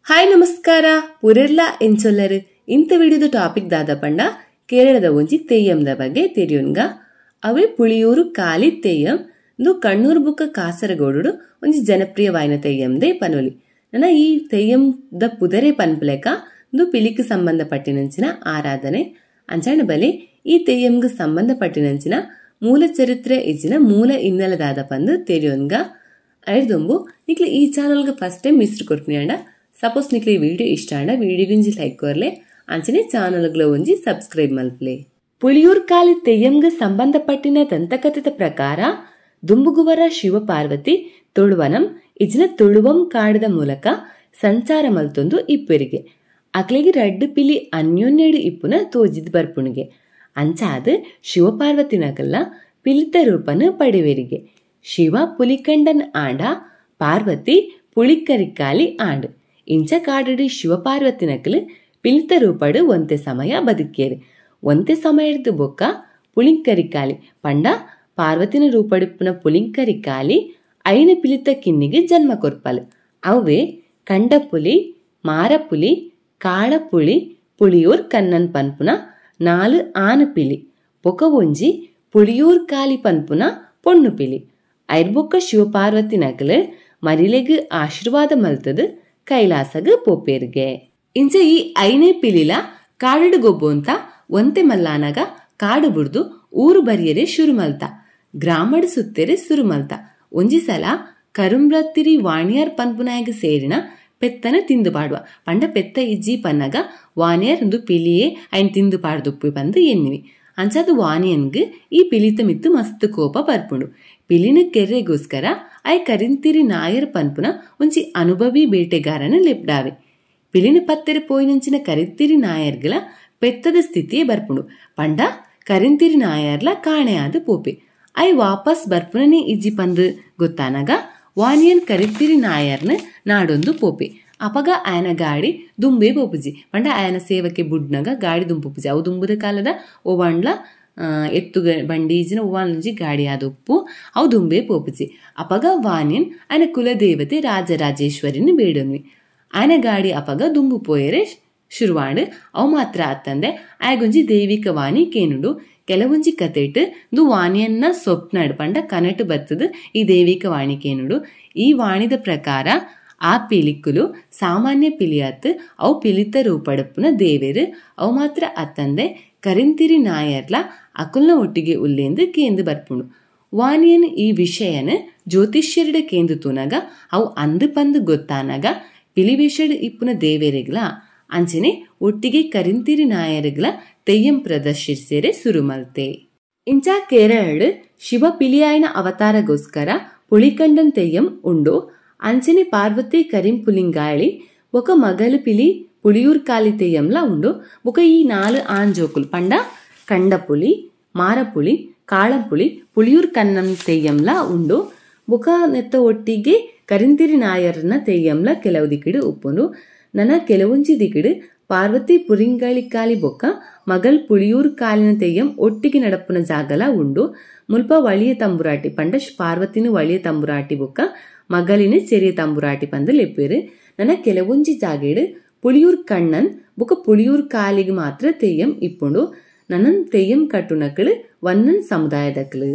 Hi ನಮಸ್ಕಾರ ಪುರೆರ್ಲ ಎಂಚೊಲ್ಲರು ಇಂತ ವಿಡಿಯೋದ ಟಾಪಿಕ್ ದಾದ ಪಂಡ ಕೇರಳದ ಒಂಜಿ ತೆಯ್ಯಂದ ಬಗ್ಗೆ ತೆರಿಯೊನ್ಗ. ಅವೇ ಪುಳಿಯೂರು ಕಾಲಿ ತೆಯ್ಯಂ ಇಂದು ಕಣ್ಣೂರು ಬುಕ್ಕ ಕಾಸರಗೋಡು ಒಂಜಿ ಜನಪ್ರಿಯವಾಯಿನ ತೆಯ್ಯಂದೇ ಪನೊಲಿ. ನನ್ನ ಈ ತೆಯ್ಯಂದ ಪುದರೆ ಪನ್ಪುಲೆಕ ಇಂದು ಪಿಲಿಕ್ ಸಂಬಂಧಪಟ್ಟಿನಂಚಿನ ಆರಾಧನೆ ಅಂಚಾಣ ಬಲೆ ಈ ತೆಯ್ಯಂಗ್ ಸಂಬಂಧಪಟ್ಟಿನಂಚಿನ ಮೂಲ ಚರಿತ್ರೆ ಇಜ್ಜಿನ ಮೂಲ ಹಿನ್ನೆಲೆ ಪಂದು ತೆರಿಯೊನ್ಗ. ಐರ್ದೊಂಬು ನಿಕ್ಲೆ ಈ ಚಾನಲ್ಗೆ first time miss ಕೊರ್ಪಿನಿ ಅಂಡ ಸಪೋಸ್ ನಿಕ್ಲೆ ಈ ವಿಡಿಯೋ ಇಷ್ಟ ಅಂಡ ವಿಡಿಯೋಗಿಂಜಿ ಲೈಕ್ ಕೊರ್ಲೆ ಅಂಚನೆ ಚಾನಲ್ಗಳ ಒಂಜಿ ಸಬ್ಸ್ಕ್ರೈಬ್ ಮಲ್ಪ್ಲೆ. ಪುಳಿಯೂರ್ ಕಾಲಿ ತೆಯ್ಯಂಗ್ ಸಂಬಂಧಪಟ್ಟಿನ ದಂತಕಥೆತ ಪ್ರಕಾರ ದುಂಬುಗುವರ ಶಿವಪಾರ್ವತಿ ತುಳುವನಂ ಇಜ್ಜಿನ ತುಳುವಂ ಕಾಡದ ಮೂಲಕ ಸಂಚಾರ ಮಲ್ತೊಂದು ಇಪ್ಪೆರಿಗೆ ಅಕ್ಲೆಗೆ ರಡ್ಡು ಪಿಲಿ ಅನ್ಯೋನ್ಯಡು ಇಪ್ಪುನ ತೋಜಿದ್ ಬರ್ಪುಣಿಗೆ ಅಂಚಾದ ಶಿವಪಾರ್ವತಿನಗಲ್ಲ ಪಿಲಿತ ರೂಪನ ಪಡೆವೆರಿಗೆ. ಶಿವ ಪುಲಿಕಂಡನ್ ಆಂಡ, ಪಾರ್ವತಿ ಪುಳಿಕರಿಕಾಲಿ ಆಂಡ್. ಇಂಚ ಕಾಡಡಿ ಶಿವಪಾರ್ವತಿನಕಲು ಪಿಲಿತ ರೂಪಡು ಒಂತೆ ಸಮಯ ಬದುಕೇರು. ಒಂತೆ ಸಮಯದ ಬೊಕ್ಕ ಪುಳಿಂಕರಿಕಾಲಿ ಪಂಡ ಪಾರ್ವತಿನ ರೂಪಡಿಪ್ಪುನ ಪುಳಿಂಕರಿಕಾಲಿ ಐನ ಪಿಲಿತ ಕಿನ್ನಿಗೆ ಜನ್ಮ ಕೊರ್ಪಲು. ಅವೇ ಕಂಡಪುಲಿ, ಮಾರಪುಲಿ, ಕಾಳಪುಳಿ, ಪುಳಿಯೂರ್ ಕನ್ನನ್ ಪನ್ಪುನ ನಾಲು ಆನು ಪಿಲಿ, ಬೊಕ ಒಂಜಿ ಪುಳಿಯೂರ್ ಕಾಲಿ ಪನ್ಪುನ ಪೊಣ್ಣು ಪಿಲಿ. ಐರ್ಬೊಕ್ಕ ಶಿವಪಾರ್ವತಿನಕಲು ಮರಿಲೆಗ್ ಆಶೀರ್ವಾದ ಮಲ್ತದು ಕೈಲಾಸಗ ಪೋಪೇರ್ಗೆ. ಇಂಚ ಈ ಐನೇ ಪಿಲಿಲ ಕಾಡು ಗೊಬ್ಬು ಅಂತ ಒಂತೆ ಮಲ್ಲಾನಗ ಕಾಡು ಬುಡ್ದು ಊರು ಬರಿಯರೆ ಶುರು ಮಲ್ತ, ಗ್ರಾಮಡು ಸುತ್ತೆರೆ ಸುರು ಮಲ್ತ. ಒಂಜಿ ಸಲ ಕರುಂಬ್ರತ್ತಿರಿ ವಾಣಿಯಾರ್ ಪನ್ಪುನಾಯಗ ಸೇರಿನ ಪೆತ್ತನ ತಿಂದು ಪಾಡುವ ಪಂಡ ಪೆತ್ತ ಇಜ್ಜಿ ಪನ್ನಗ ವಾಣಿಯಾರ್ ಒಂದು ಪಿಲಿಯೇ ಐನ್ ತಿಂದು ಪಾಡ್ದುಪ್ಪು ಪಂದು ಎನ್ನಿವಿ. ಅಂಚಾದ ವಾಣಿಯನ್ಗ್ ಈ ಪಿಲಿತ ಮಿತ್ತು ಮಸ್ತ್ ಕೋಪ ಬರ್ಪುಂಡು. ಪಿಲಿನ ಕೆರ್ರೆಗೋಸ್ಕರ I ಕರಿಂತಿರಿ ನಾಯರ್ ಪನ್ಪುನ ಒಂಜಿ ಅನುಭವಿ ಬೇಟೆಗಾರನ ಲೆಪ್ಡಾವೆ. ಪಿಲಿನ ಪತ್ತೆರೆ ಪೋಯಿನಂಚಿನ ಕರಿಂತಿರಿ ನಾಯರ್ಗಳ ಪೆತ್ತದ ಸ್ಥಿತಿಯೇ ಬರ್ಪುಂಡು. ಪಂಡ ಕರಿಂತಿರಿ ನಾಯರ್ಲ ಕಾಣೆ ಆದ ಪೋಪೆ. I ವಾಪಸ್ ಬರ್ಪುನನೇ ಇಜ್ಜಿ ಪಂದು ಗೊತ್ತಾನಗ ವಾನಿಯನ್ ಕರಿತ್ತಿರಿ ನಾಯರ್ನ ನಾಡೊಂದು ಪೋಪೆ. ಅಪಗ ಆಯನ ಗಾಡಿ ದುಂಬೆ ಪೋಪುಜಿ. ಪಂಡ ಆಯನ ಸೇವಕ್ಕೆ ಬುಡ್ನಗ ಗಾಡಿ ದುಂಪುಜಿ. ಅವು ದುಂಬುದ ಕಾಲದ ಓವಾಂಡ್ಲ ಎತ್ತು ಬಂಡಿ ಇಜ್ಜಿನ ಓವಾಂಜಿ ಗಾಡಿ ಆದೊಪ್ಪು ಅವು ದುಂಬೆ ಪೋಪುಜಿ. ಅಪಗ ವಾನಿಯನ್ ಆಯನ ಕುಲದೇವತೆ ರಾಜರಾಜೇಶ್ವರಿನ ಬೇಡೊನ್ವಿ. ಆಯನ ಗಾಡಿ ಅಪಗ ದುಂಬು ಪೋಯರೆ ಶುರುವಾಂಡ್. ಅವು ಮಾತ್ರ ಅತ್ತಂದೆ ಆಯಗೊಂಜಿ ದೈವಿಕ ವಾಣಿ ಕೇನುಂಡು. ಕೆಲವೊಂಜಿ ಕತೆಟ್ ದು ವಾಣಿಯನ್ನ ಸ್ವಪ್ನಡ್ ಪಂಡ ಕನಟು ಬತ್ತದು ಈ ದೈವಿಕ ವಾಣಿ ಕೇನುಂಡು. ಈ ವಾಣಿದ ಪ್ರಕಾರ ಆ ಪಿಲಿಕ್ಕುಲು ಸಾಮಾನ್ಯ ಪಿಲಿಯಾತ್ ಅವು ಪಿಲಿತ ರೂಪಡಪ್ಪುನ ದೇವೇರು. ಅವು ಮಾತ್ರ ಅತ್ತಂದೆ ಕರಿಂತಿರಿ ನಾಯರ್ಲ ಅಕುಲ್ನ ಒಟ್ಟಿಗೆ ಉಲ್ಲೇಂದು ಕೇಂದು ಬರ್ಪುಂಡು. ವಾಣಿಯನ್ ಈ ವಿಷಯನ ಜ್ಯೋತಿಷ್ಯರಿಡ ಕೇಂದು ತೂನಗ ಅವು ಅಂದು ಪಂದು ಗೊತ್ತಾನಗ ಪಿಲಿವೇಷಡ್ ಇಪ್ಪುನ ದೇವೇರಿಗ್ಲ ಅಂಚನೆ ಒಟ್ಟಿಗೆ ಕರಿಂತಿರಿ ನಾಯರ್ಗಳ ತೆಯ್ಯಂ ಪ್ರದರ್ಶಿಸೇರೆ ಸುರುಮಲ್ತೆ. ಇಂಚ ಕೇರಳ ಶಿವ ಪಿಲಿಯಾಯನ ಅವತಾರಗೋಸ್ಕರ ಪುಳಿಕಂಡನ್ ತೆಯ್ಯಂ ಉಂಡು. ಅಂಚನೆ ಪಾರ್ವತಿ ಕರಿಂಪುಲಿಂಗಾಳಿ ఒక ಮಗಲು ಪಿಲಿ ಪುಳಿಯೂರ್ ಕಾಲಿ ತೆಯ್ಯಂಲ ಉಂಡು. ಬೊಕ ಈ ನಾಲು ಆಂಜೋಕುಲು ಪಂಡ ಕಂಡಪುಲಿ, ಮಾರಪುಳಿ, ಕಾಳಪುಳಿ, ಪುಳಿಯೂರ್ ಕನ್ನಂ ತೆಯ್ಯಂಲ ಉಂಡು. ಬೊಕ ನೆತ್ತ ಒಟ್ಟಿಗೆ ಕರಿಂತಿರಿ ನಾಯರ್ನ ತೆಯ್ಯಂಲ ಕೆಲವು ದಿಕ್ಕಿಡು ಉಪ್ಪುಂಡು. ನನ್ನ ಕೆಲವೊಂಜಿ ದಿಕ್ಕಿಡು ಪಾರ್ವತಿ ಪುರಿಂಗಾಳಿ ಕಾಲಿ ಬೊಕ್ಕ ಮಗಲ್ ಪುಳಿಯೂರ್ ಕಾಲಿನ ತೆಯ್ಯಂ ಒಟ್ಟಿಗೆ ನಡಪುನ ಜಾಗಲ ಉಂಡು. ಮುಲ್ಪ ವಳಿಯ ತಂಬುರಾಟಿ ಪಂಡ ಪಾರ್ವತಿನ ವಳಿಯ ತಂಬುರಾಟಿ ಬೊಕ್ಕ ಮಗಲಿನ ಚೆರಿಯ ತಂಬುರಾಟಿ ಪಂದು ಲೆಪ್ಪೇರು. ನನ್ನ ಕೆಲವೊಂಜಿ ಜಾಗೇಡು ಪುಳಿಯೂರ್ ಕಣ್ಣನ್ ಬೊಕ್ಕ ಪುಳಿಯೂರ್ ಕಾಲಿಗೆ ಮಾತ್ರ ತೆಯ್ಯಂ ಇಪ್ಪುಂಡು. ನನ್ನ ತೆಯ್ಯಂ ಕಟ್ಟುನಕ್ಳು ವನ್ನನ್ ಸಮುದಾಯದಕ್ಳು.